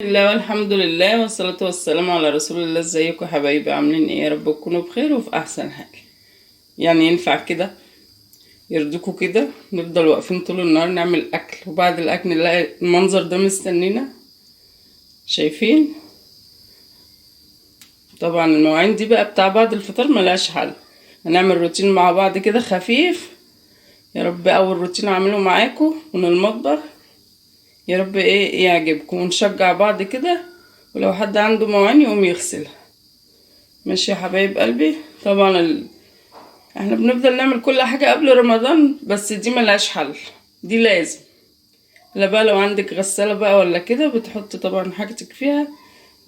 الله والحمد لله والصلاة والسلام على رسول الله. ازيكم يا حبايبي؟ عاملين ايه؟ يا رب تكونوا بخير وفي احسن حال. يعني ينفع كده؟ يرضيكوا كده نفضل واقفين طول النهار نعمل اكل وبعد الاكل نلاقي المنظر ده مستنينا؟ شايفين؟ طبعا المواعين دي بقى بتاع بعد الفطار ملهاش حل. هنعمل روتين مع بعض كده خفيف، يا رب اول روتين اعمله معاكم من المطبخ، يا رب ايه يعجبكم ونشجع بعض كده، ولو حد عنده مواعين يقوم يغسلها. ماشي يا حبايب قلبي. طبعا احنا بنفضل نعمل كل حاجة قبل رمضان، بس دي ملهاش حل، دي لازم. لا بقى لو عندك غسالة بقى ولا كده بتحط طبعا حاجتك فيها،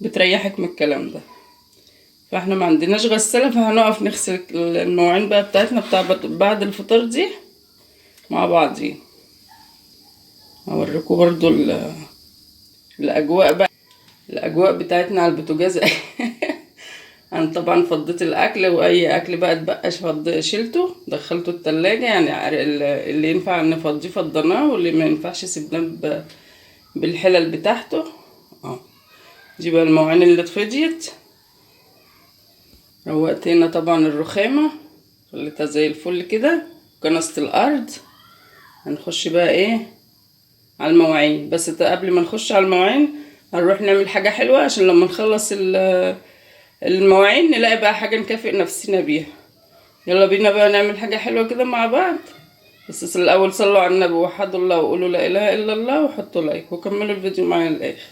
بتريحك من الكلام ده. فاحنا ما عندناش غسالة، فهنقف نغسل المواعين بقى بتاعتنا بتاع بعد الفطار دي مع بعضين. اوريكم برضو الاجواء بقى، الاجواء بتاعتنا على البوتاجاز. انا طبعا فضيت الاكل، واي اكل بقى اتبقى شيلته دخلته التلاجة، يعني اللي ينفع نفضيه فضيناه، واللي ما ينفعش سيبناه بالحلل بتاعته. دي بقى المواعين اللي اتفضيت. روقت هنا طبعا الرخامه، خليتها زي الفل كده، كنست الارض. هنخش بقى ايه على المواعين، بس قبل ما نخش على المواعين هنروح نعمل حاجة حلوة، عشان لما نخلص المواعين نلاقي بقى حاجة نكافئ نفسنا بيها. يلا بينا بقى نعمل حاجة حلوة كده مع بعض. بس الأول صلوا على النبي ووحدوا الله وقولوا لا إله إلا الله، وحطوا لايك وكملوا الفيديو معايا للآخر.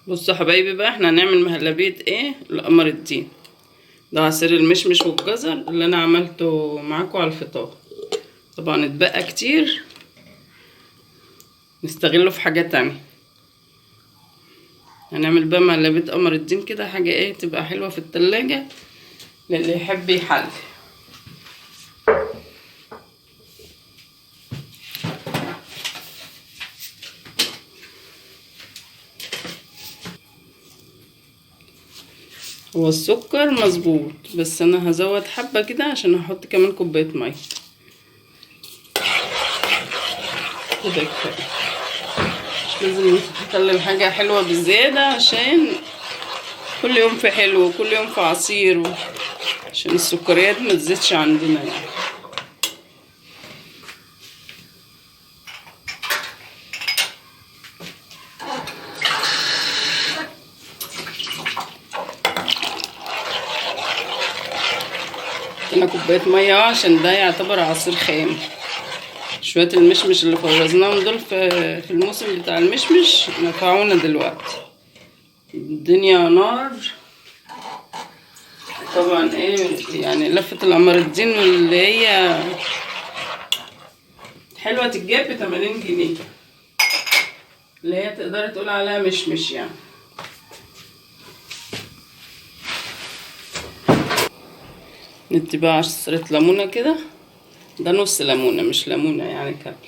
بصوا حبايبي بقى، احنا هنعمل مهلبية ايه لقمر الدين. ده عصير المشمش والجزر اللي انا عملته معاكم على الفطار، طبعا اتبقى كتير نستغله في حاجة تانية. هنعمل بقى مهلبية قمر الدين كده، حاجة ايه تبقى حلوة في التلاجة للي يحب يحلي. هو السكر مظبوط، بس انا هزود حبة كده عشان هحط كمان كوباية مية كده كفاية. مش لازم نخلي الحاجة حلوة بالزيادة، عشان كل يوم في حلو وكل يوم في عصير عشان السكريات ما تزيدش عندنا يعني. حطينا كوباية مية عشان ده يعتبر عصير خام. شوية المشمش اللي فرزناهم دول في الموسم بتاع المشمش نفعونا دلوقتي، الدنيا نار طبعا. ايه يعني لفة القمر الدين اللي هي حلوة تتجاب ب80 جنيه، اللي هي تقدري تقول عليها مشمش يعني. ندي بقى عصرة ليمونة كده، ده نص ليمونة مش ليمونة يعني كاملة،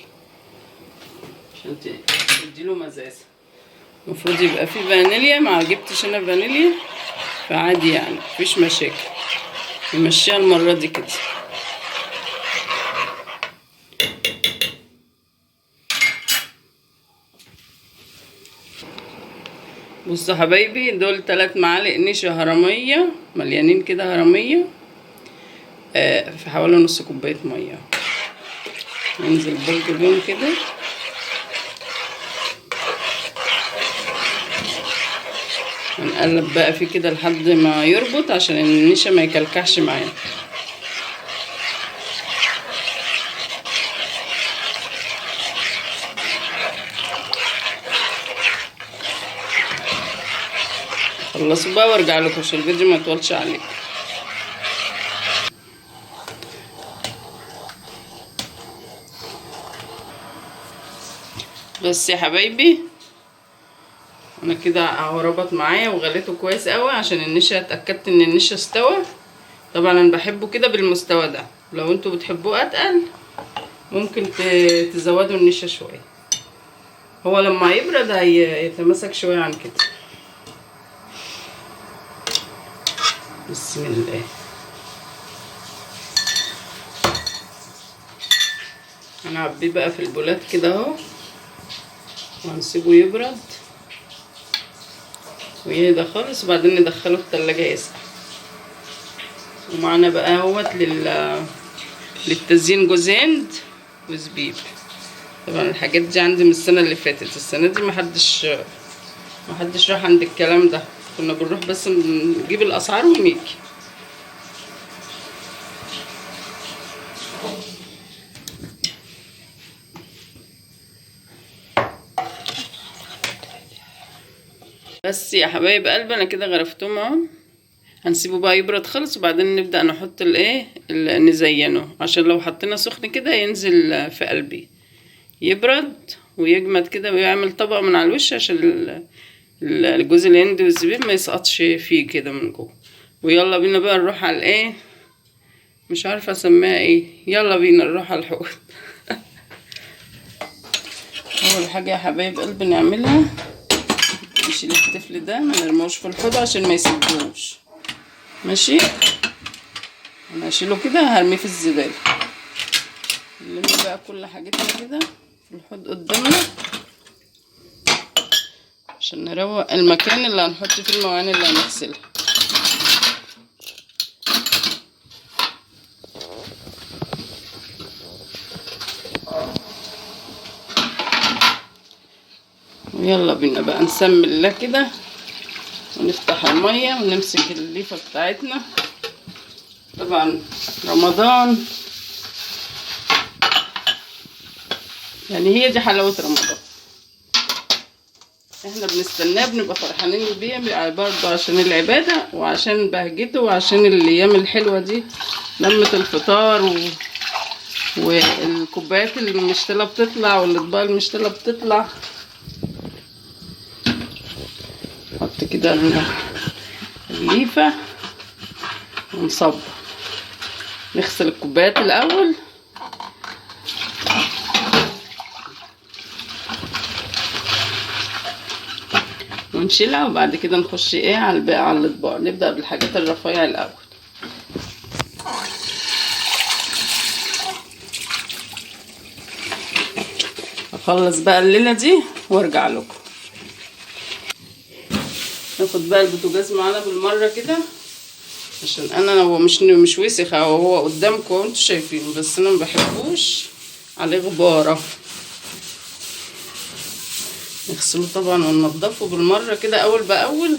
عشان تديله مزازة. المفروض يبقى فيه فانيليا، ما جبتش انا فانيليا فعادي يعني مفيش مشاكل، نمشيها المرة دي كده. بصوا حبايبي، دول 3 معالق نشا هرمية مليانين كده هرمية، في حوالي نص كوباية مية. ننزل برضو بيهم كده. هنقلب بقى فيه كده لحد ما يربط، عشان النشا ما يكلكعش معانا. خلصوا بقى وارجع لكم عشان الفيديو ما يطولش عليكم. بس يا حبايبي انا كده اهو ربط معايا وغليته كويس قوي، عشان النشا اتاكدت ان النشا استوى. طبعا انا بحبه كده بالمستوى ده، لو انتوا بتحبوه اتقل ممكن تزودوا النشا شوية، هو لما يبرد هيتماسك شوية عن كده. بسم الله. هنعبيه بقى في البولات كده اهو. وهنسيبه يبرد ويهدى خالص، وبعدين ندخله التلاجة يسقع. ومعانا بقى اهوت للتزيين جوز هند وزبيب. طبعا الحاجات دي عندي من السنة اللي فاتت، السنة دي محدش راح عند الكلام ده، كنا بنروح بس نجيب الاسعار ونيجي. بس يا حبايب قلبي انا كده غرفتهم اهو. هنسيبه بقى يبرد خالص، وبعدين نبدأ نحط الايه نزينه، عشان لو حطينا سخن كده ينزل في قلبي، يبرد ويجمد كده ويعمل طبقة من على الوش، عشان الجوز الهند والزبيب ما يسقطش فيه كده من جوه. ويلا بينا بقى نروح على الايه، مش عارفة اسميها ايه، يلا بينا نروح على الحوض. اول حاجة يا حبايب قلبي نعملها، نشيل الطفل ده ما نرموش في الحوض عشان ما يسدوش، ماشي؟ انا هشيله كده هرميه في الزبالة. نلم بقى كل حاجتنا كده في الحوض قدامنا عشان نروق المكان اللي هنحط فيه المواعين اللي هنغسلها. ويلا بينا بقى نسمي الله كده ونفتح المية ونمسك الليفة بتاعتنا. طبعا رمضان يعني هي دي حلاوة رمضان، احنا بنستناه بنبقى فرحانين بيه برضه عشان العبادة وعشان بهجته وعشان الايام الحلوة دي، لمة الفطار والكوبايات المشتلة بتطلع والاطباق المشتلة بتطلع. نحط كده الليفة ونصب، نغسل الكوبايات الأول. ونشيلها وبعد كده نخش ايه على الباقي على الاطباق. نبدأ بالحاجات الرفيعة الأول. اخلص بقى الليلة دي وارجع لكم. ناخد بقى البوتاجاز معانا بالمرة كده، عشان انا هو مش وسخ اهو، هو قدامكم انتوا شايفينه، بس انا ما بحبوش عليه غباره. نغسله طبعا وننضفه بالمرة كده اول باول،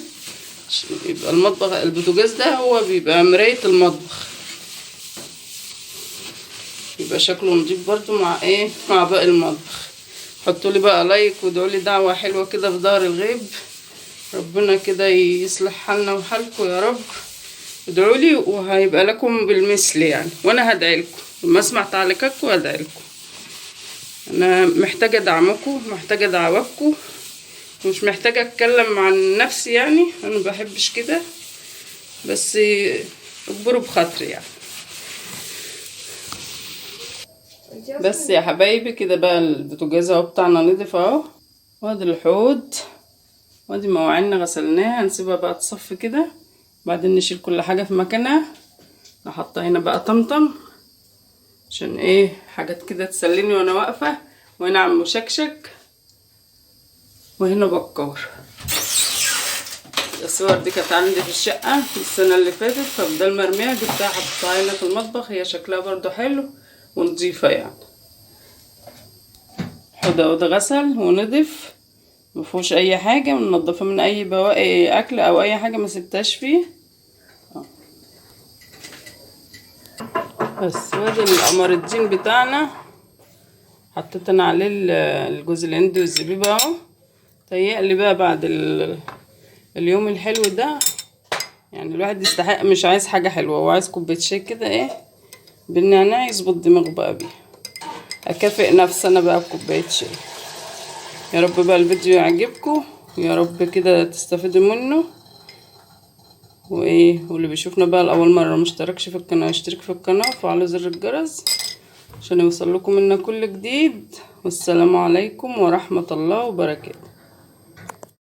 عشان يبقى المطبخ البوتاجاز ده هو بيبقى مراية المطبخ، يبقى شكله نضيف برده مع ايه، مع باقي المطبخ. حطوا لي بقى لايك وادعوا لي دعوه حلوة كده في ظهر الغيب، ربنا كده يصلح حالنا وحالكم يا رب. ادعوا لي وهيبقى لكم بالمثل يعني، وانا هدعي لكم لما اسمع تعليقاتكم هدعي لكم. انا محتاجه دعمكم، محتاجه دعواتكم، مش محتاجه اتكلم عن نفسي يعني، انا ما بحبش كده، بس اجبروا بخاطري يعني. بس يا حبايبي كده بقى البوتاجاز اهو بتاعنا نضيف اهو، وادي الحوض وادي مواعيننا غسلناها، هنسيبها بقى تصفي كده، بعدين نشيل كل حاجة في مكانها. نحط هنا بقى طمطم عشان ايه، حاجات كده تسليني وانا واقفة، وهنا عم مشكشك، وهنا بكار. الصور دي كانت عندي في الشقة السنة اللي فاتت، فبدل ما ارميها جبتها حطيتها هنا في المطبخ، هي شكلها برضو حلو ونضيفه يعني. الحوض اهو ده غسل ونضف، مفيهوش اي حاجة، منضفه من اي بواقي اكل او اي حاجة ما سبتهاش فيه. بس وادي القمر الدين بتاعنا، حطيت انا عليه الجوز الهند والزبيب اهو. تهيألي بقى بعد اليوم الحلو ده يعني الواحد يستحق، مش عايز حاجة حلوة، هو عايز كوباية شاي كده ايه بالنعناع يظبط دماغه بقى بيه. اكافئ نفسي انا بقى بكوبايه شاي. يا رب بقى الفيديو يعجبكم، يا رب كده تستفيدوا منه. وايه، واللي بيشوفنا بقى لاول مرة مشتركش في القناة يشترك في القناة وفعلوا زر الجرس عشان يوصل لكم منا كل جديد. والسلام عليكم ورحمة الله وبركاته.